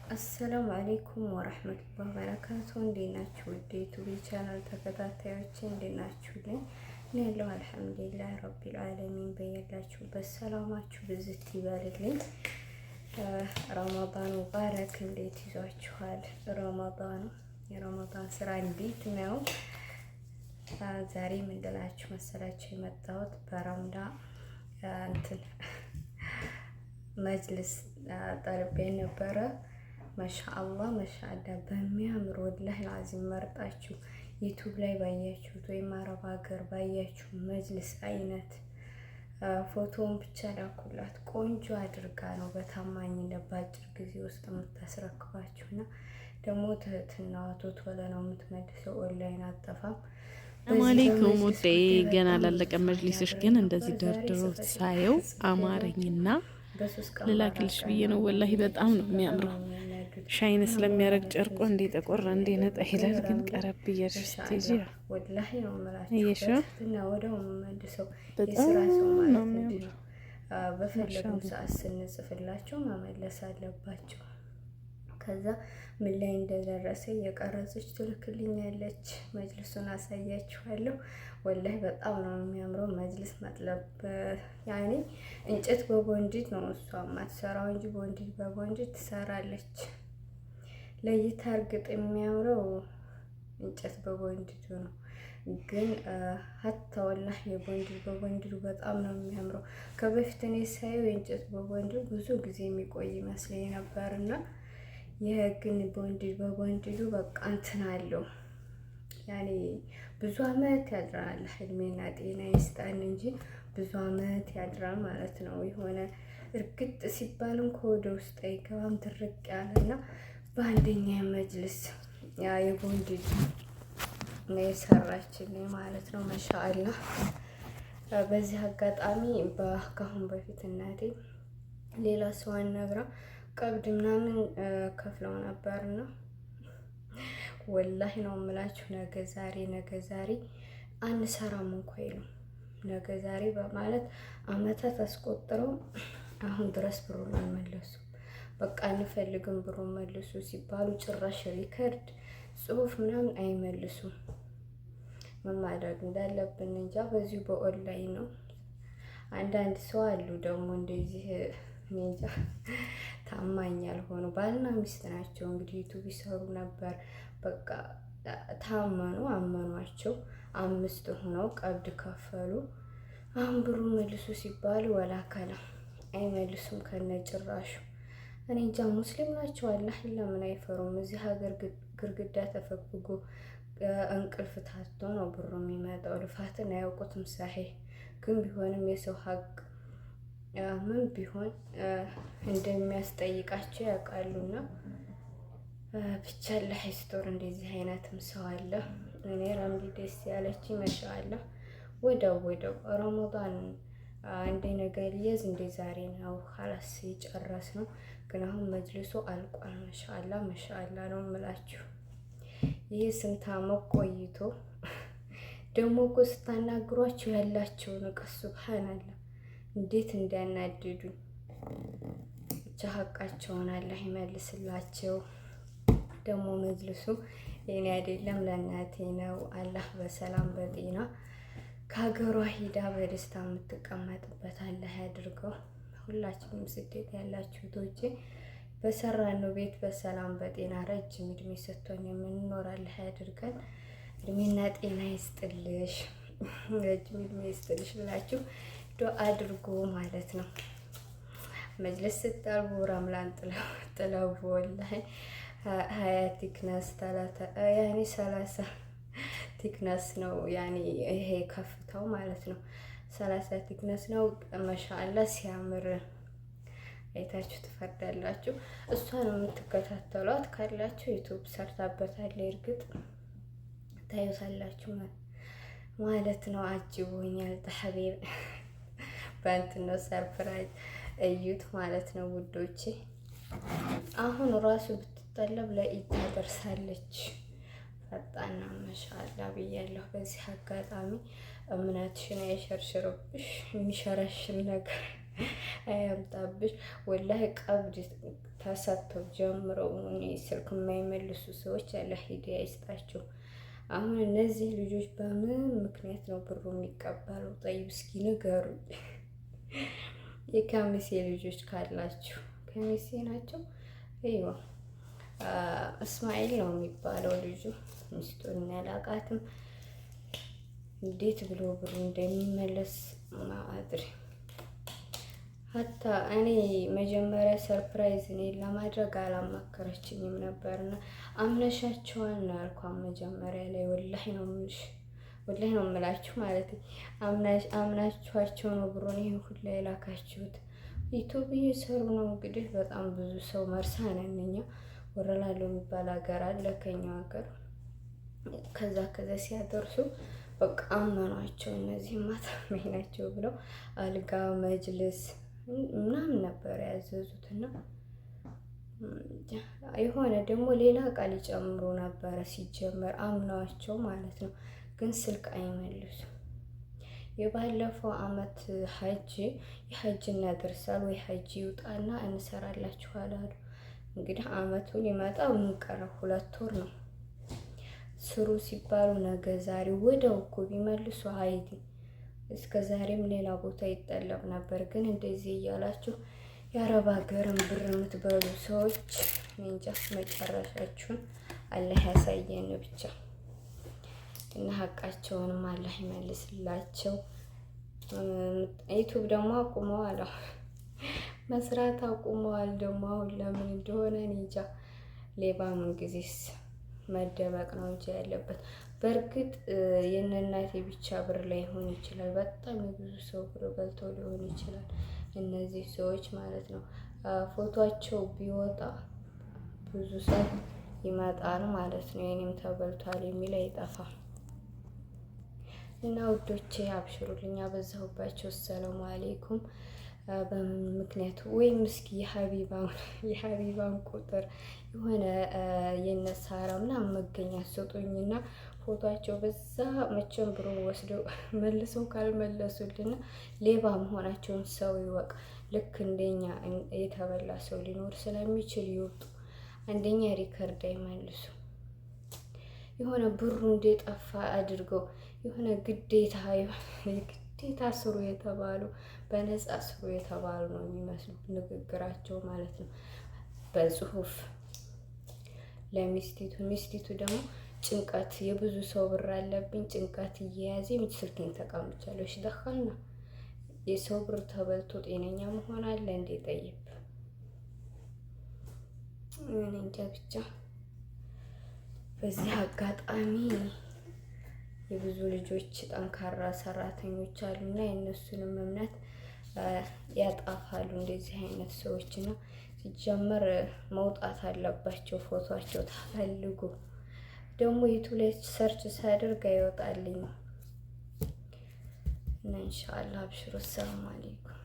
السلام عليكم ورحمة الله وبركاته። እንዴት ናችሁ? ውድ YouTube channel ተከታታዮች እንዴት ናችሁልኝ? እኔ ያለሁ الحمد لله رب العالمين። በያላችሁበት ሰላማችሁ ብዝት ይበልልኝ። ረመዳን ሙባረክ። እንዴት ይዟችኋል ረመዳኑ? የረመዳን ስራ እንዴት ነው? ዛሬ ምን ልላችሁ መሰላችሁ የመጣሁት በረምዳ እንትን መጅልስ ጠልቤ ነበረ። ማሻአላህ ማሻአላ በሚያምር والله العظيم መርጣችሁ YouTube ላይ ባያችሁት ወይም አረብ ሀገር ባያችሁ መጅልስ አይነት ፎቶውን ብቻ ላኩላት። ቆንጆ አድርጋ ነው በታማኝነት በአጭር ጊዜ ውስጥ የምታስረክባችሁና ደግሞ ትህትናዋ ቶሎ ነው የምትመልሰው። ኦንላይን አጠፋም። አለይኩም ውዴ፣ ገና አላለቀ መጅሊስሽ፣ ግን እንደዚህ ደርድሮ ሳየው አማረኝና ልላክልሽ ብዬ ነው። ወላሂ በጣም ነው የሚያምረው። Shine ስለሚያደርግ ጨርቆ እንዴ ጠቆር እንዴ ነጣ ይላል። ግን ቀረብ እያልሽ ስትሄጂ እየሽ በጣም ነው የሚያምረው። በፈለጉም ሰዓት ስንጽፍላቸው መመለስ አለባቸው። ከዛ ምን ላይ እንደደረሰ እየቀረጸች ትልክልኛለች። መጅልሱን አሳያችኋለሁ። ወላሂ በጣም ነው የሚያምረው መጅልስ መጥለብ። ያኔ እንጨት በቦንዲድ ነው እሷ ማትሰራው እንጂ ቦንዲድ በቦንዲድ ትሰራለች። ለይታ እርግጥ የሚያምረው እንጨት በቦንዲዱ ነው። ግን ሀታ ወላሂ የቦንዲድ በቦንዲዱ በጣም ነው የሚያምረው። ከበፊት እኔ ሳየው የእንጨት በቦንዲዱ ብዙ ጊዜ የሚቆይ ይመስለኝ ነበርና ይህ ግን ቦንዲድ በቦንዲዱ በቃ እንትን አለው፣ ያኔ ብዙ አመት ያድራል። እድሜና ጤና ይስጠን እንጂ ብዙ አመት ያድራል ማለት ነው። የሆነ እርግጥ ሲባልም ከወደ ውስጥ አይገባም፣ ድርቅ ያለና በአንደኛ መጅልስ ያ የቦንዲድ ነው የሰራችልኝ ማለት ነው። ማሻአላህ። በዚህ አጋጣሚ ከአሁን በፊት እናቴ ሌላ ሰው አናግራ ቀብድ ምናምን ከፍለው ነበርና ወላሂ ነው የምላችሁ፣ ነገ ዛሬ ነገ ዛሬ አንሰራም እንኳ ይሉ ነገ ዛሬ በማለት አመታት አስቆጥረው አሁን ድረስ ብሩን አልመለሱም። በቃ አንፈልግም ብሩን መልሱ ሲባሉ ጭራሽ record ጽሁፍ ምናምን አይመልሱም። ምን ማድረግ እንዳለብን እንጃ። በዚሁ በኦንላይን ነው። አንዳንድ ሰው አሉ ደግሞ እንደዚህ እንጃ ታማኝ ያልሆኑ ባልና ሚስት ናቸው። እንግዲህ YouTube ይሰሩ ነበር። በቃ ታመኑ፣ አመኗቸው። አምስት ሆነው ቀብድ ከፈሉ። አሁን ብሩ መልሱ ሲባሉ ወላከላ አይመልሱም ከነጭራሹ። እኔ እንጃ ሙስሊም ናቸው። አላህ ለምን አይፈሩም? እዚህ ሀገር ግርግዳ ተፈግፍጎ እንቅልፍ ታቶ ነው ብሩ የሚመጣው። ልፋትን አያውቁትም። ሳሄ ግን ቢሆንም የሰው ሀቅ ምን ቢሆን እንደሚያስጠይቃቸው ያውቃሉና ብቻ አላህ ይስጥር። እንደዚህ አይነትም ሰው አለ። እኔ ረምዲ ደስ ያለች ይመሻአለሁ። ወደው ወደው ረመዳን እንደ ነገ ሊያዝ እንደ ዛሬ ነው። ኻላስ የጨረስ ነው። ግን አሁን መጅልሱ አልቋል። መሻአላ መሻአላ ነው የምላችሁ። ይህ ስንት ዓመት ቆይቶ ደግሞ እኮ ስታናግሯቸው ያላቸው ንቀት ሱብሃንአላህ እንዴት እንዲያናድዱኝ። ብቻ ሀቃቸውን አላህ ይመልስላቸው። ደግሞ መጅልሱ የኔ አይደለም ለእናቴ ነው። አላህ በሰላም በጤና ከሀገሯ ሂዳ በደስታ የምትቀመጥበት አላህ ያድርገው። ሁላችንም ስደት ያላችሁ እህቶቼ በሰራነው ቤት በሰላም በጤና ረጅም እድሜ ሰጥቶን የምንኖር አላህ ያድርገን። እድሜና ጤና ይስጥልሽ፣ ረጅም እድሜ ይስጥልሽ ብላችሁ ዱአ አድርጉ ማለት ነው። መጅልስ ስጠርቡ ረምላን ጥለቡ ወላሂ 20 thickness ያኔ 30 thickness ነው ያኔ ይሄ ከፍታው ማለት ነው። 30 thickness ነው። ማሻአላ ሲያምር አይታችሁ ትፈርዳላችሁ። እሷን የምትከታተሏት ካላችሁ YouTube ሰርታበታል። እርግጥ ታዩታላችሁ ማለት ነው። አጅቦኛል ተሐቢብ በእንትን ነው surprise እዩት ማለት ነው ውዶቼ። አሁን ራሱ ብትጠለብ ለኢድ ታደርሳለች። ፈጣና መሻላ ብያለሁ። በዚህ አጋጣሚ እምነትሽን አይሸርሽርብሽ። የሚሸረሽር ነገር አያምጣብሽ። ወላሂ ቀብድ ተሰጥተው ጀምረው እኔ ስልክ የማይመልሱ ሰዎች አላህ ሂዳያ ይስጣቸው። አሁን እነዚህ ልጆች በምን ምክንያት ነው ብሩ የሚቀበለው? ጠይብ እስኪ ንገሩኝ። የከሚሴ ልጆች ካላችሁ ከሚሴ ናቸው። ይዋ እስማኤል ነው የሚባለው ልጁ። ሚስቱን ያላቃትም እንዴት ብሎ ብሩ እንደሚመለስ ማአድሪ ሀታ እኔ መጀመሪያ surprise እኔ ለማድረግ አላማከረችኝም ነበርና አምነሻቸዋል ነው ያልኳት። መጀመሪያ ላይ ወላሂ ነው የምልሽ፣ ወላሂ ነው የምላችሁ ማለት አምናችኋቸው ነው ብሩን ይሄን ሁላ የላካችሁት። ዩቱብ እየሰሩ ነው እንግዲህ። በጣም ብዙ ሰው መርሳ ነን እኛ። ወረላሎ የሚባል ሀገር አለ ከኛው ሀገር። ከዛ ከዛ ሲያደርሱ በቃ አመኗቸው። እነዚህ ታማኝ ናቸው ብለው አልጋ መጅልስ ምናምን ነበር ያዘዙትና የሆነ ደግሞ ሌላ እቃ ሊጨምሩ ነበረ ሲጀመር አምነዋቸው ማለት ነው። ግን ስልክ አይመልሱም። የባለፈው አመት ሀጅ የሀጅ እናደርሳል ወይ ሀጅ ይውጣና እንሰራላችኋል አሉ። እንግዲህ አመቱ ሊመጣ ምን ቀረ? 2 ወር ነው። ስሩ ሲባሉ ነገ ዛሬ ወደው እኮ ቢመልሱ አይዲ እስከ ዛሬም ሌላ ቦታ ይጠለብ ነበር። ግን እንደዚህ እያላችሁ የአረብ ሀገርን ብር የምትበሉ ሰዎች እንጃ መጨረሻችሁን አላህ ያሳየን ብቻ እና ሀቃቸውንም አላህ ይመልስላቸው። ዩቱብ ደግሞ አቁመዋል፣ መስራት አቁመዋል። ደግሞ አሁን ለምን እንደሆነ እንጃ። ሌባ ምን ጊዜስ መደበቅ ነው እንጂ ያለበት። በእርግጥ የእነ እናቴ ብቻ ብር ላይሆን ይችላል። በጣም የብዙ ሰው ብር በልተው ሊሆን ይችላል። እነዚህ ሰዎች ማለት ነው። ፎቶቸው ቢወጣ ብዙ ሰው ይመጣል ማለት ነው። የኔም ተበልቷል የሚል አይጠፋም። እና ውዶቼ አብሽሩልኝ፣ አበዛሁባቸው። አሰላሙ አሌይኩም። በምን ምክንያቱ ወይም እስኪ የሀቢባን ቁጥር የሆነ የነሳራ ምናምን መገኛ ስጡኝና ፎቷቸው በዛ መቼም ብሮ ወስደው መልሰው ካልመለሱልና ሌባ መሆናቸውን ሰው ይወቅ። ልክ እንደኛ የተበላ ሰው ሊኖር ስለሚችል ይወጡ። አንደኛ record አይመልሱ። የሆነ ብሩ እንደጠፋ አድርገው የሆነ ግዴታ ግዴታ ስሩ የተባሉ በነፃ ስሩ የተባሉ ነው የሚመስሉ ንግግራቸው ማለት ነው። በጽሁፍ ለሚስቲቱ ሚስቲቱ ደግሞ ጭንቀት የብዙ ሰው ብር አለብኝ ጭንቀት እየያዘ ስልኬን ተቀምቻለሁ። እሺ ደኸልና የሰው ብር ተበልቶ ጤነኛ መሆን አለ እንዴ? ጠይብ እኔ እንጃ ብቻ በዚህ አጋጣሚ የብዙ ልጆች ጠንካራ ሰራተኞች አሉና የእነሱንም እምነት ያጣፋሉ እንደዚህ አይነት ሰዎች እና ሲጀመር መውጣት አለባቸው። ፎቶቸው ተፈልጉ ደግሞ ዩቱብ ላይ search ሳደርግ አይወጣልኝም እና ኢንሻአላህ አብሽሩ። ሰላም አለይኩም።